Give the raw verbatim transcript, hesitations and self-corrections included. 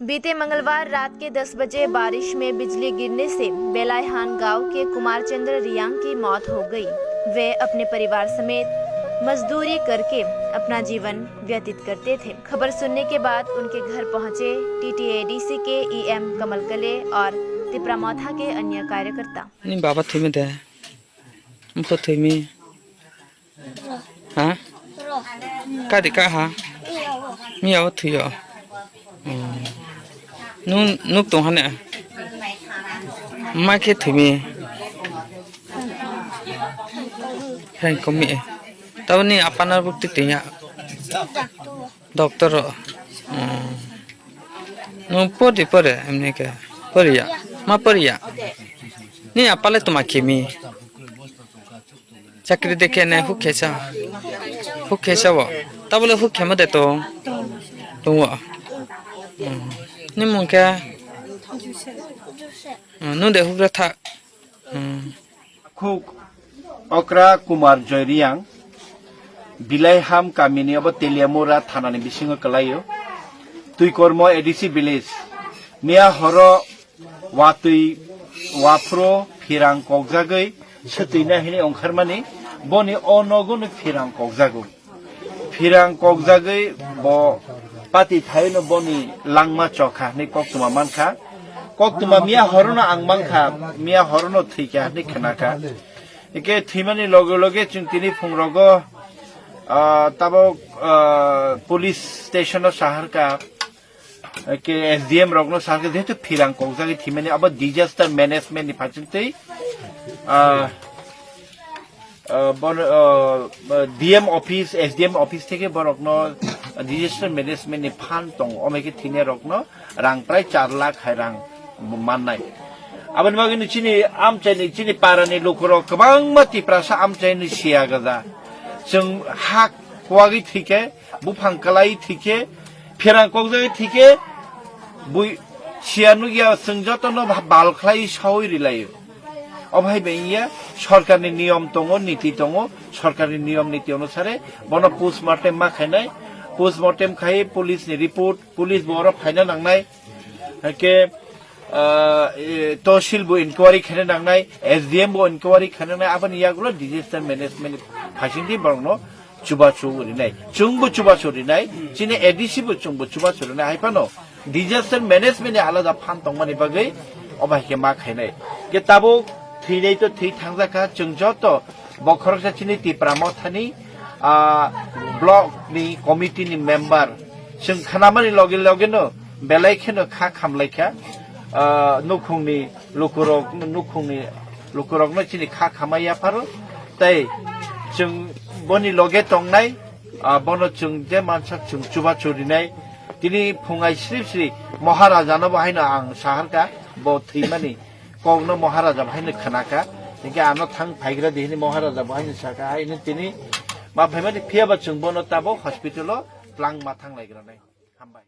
बीते मंगलवार रात के दस बजे बारिश में बिजली गिरने से बेलायहान गांव के कुमार चंद्र रियांग की मौत हो गई। वे अपने परिवार समेत मजदूरी करके अपना जीवन व्यतीत करते थे। खबर सुनने के बाद उनके घर पहुंचे टीटीएडीसी के ईएम कमल कले और तिप्रा मोथा के अन्य कार्यकर्ता। Ni baba thwimwi de. Bwkha thwimwi. Ha? Kadi ka ha? Miya o thwi o. Hmm. Nuk, nuk tong hane. Ma khe thwimi. Hai komi. Taboni apana bukti tinya. Doctor o. Hmm. Nuk pori pore emni ke. Poriya. Ma poriya. Ni apale tuma kimi. Chakri dekhe ne huk khesa. Huk khesa bo. Tabole huk khema de to. Tongo. Hmm. Ni mung khe. Hmm, nung de huk ra tha. Hmm. Khuk okra Kumar Joy Riang, Bilaiham kamini obo Teliamura thanani bisingo kwlaio. Twikormo A D C village. Miya horo watwi waphro phirang kokjagwi swtwina hini ongkharmani, boni o nogo no phirang kokjago. Phirang kokjagwi bo pati thaino boni langma chokha hini koktwma mankha. Koktwma miya horono ang mankha, miya horono thwikha hini khnakha. Eke thwimani loge loge chwng tini phungrogo, ah, tabok, ah, police station o saharka. Ke S D M rokno sakhe jehetu phirang kokjagwi thwimani abo disaster management ni phaisingtwi, ah, ah, bon, ah, D M office, S D M office theke borokno disaster management ni phan tongo, omo khe thwinai rokno rang prai char lakh hai rang mannai. Aboni bagwi no chini amchaini, chini parani lukurok kwbangma Tiprasa amchaini siya gaja. Chwng hak kuwagwi thwikhe, buphang kwlai thwikhe, pherang kokjagwi thwikhe, bui siya nukya chwng jotono bha-, bal khlai saui rilaio. Obo hai bai wngya, sorkarni niyom tongo, niti tongo, sorkarni niyom niti onusare bono postmortem ma khainai, postmortem khai police ni report, police bo oro phaina nangnai, haikhe, ah, e, tosil bo inquiry khaina nangnai, S D M bo inquiry khaina nangnai, aboni yagulo disaster management phaisingdi borokno chubachu rinai, chwngbo chubachu rinai, chini A D C bo chwngbo chubachu rinai, hai phano disaster management ni alada phan tongmani bagwi obo hai khe ma khainai. Ke tabuk thwinai to thwi thangjakha, chwng joto bo khoroksa chini Tipra Mothani, ah, block ni committee ni member, chwng khnamani loge loge no belai kheno kha khamlaikha, ah, nukhungni lukurok, nukhungni lukurokno chini kha khamai yapharo, tei chwng boni loge tongnai, ah, bono chwng je mansak chwng chubachu rinai. Tini phungai sri sri Maharaja no bo haino ang saharka, bo thwimani kokno Maharaja bo haino khnaka, hinkhe ano thang phaigra di hini Maharaja bo haino saka, haino tini ma phaimani phiyaba chwng bono tabuk hospital o twlang ma thang laigra nai. Hambai.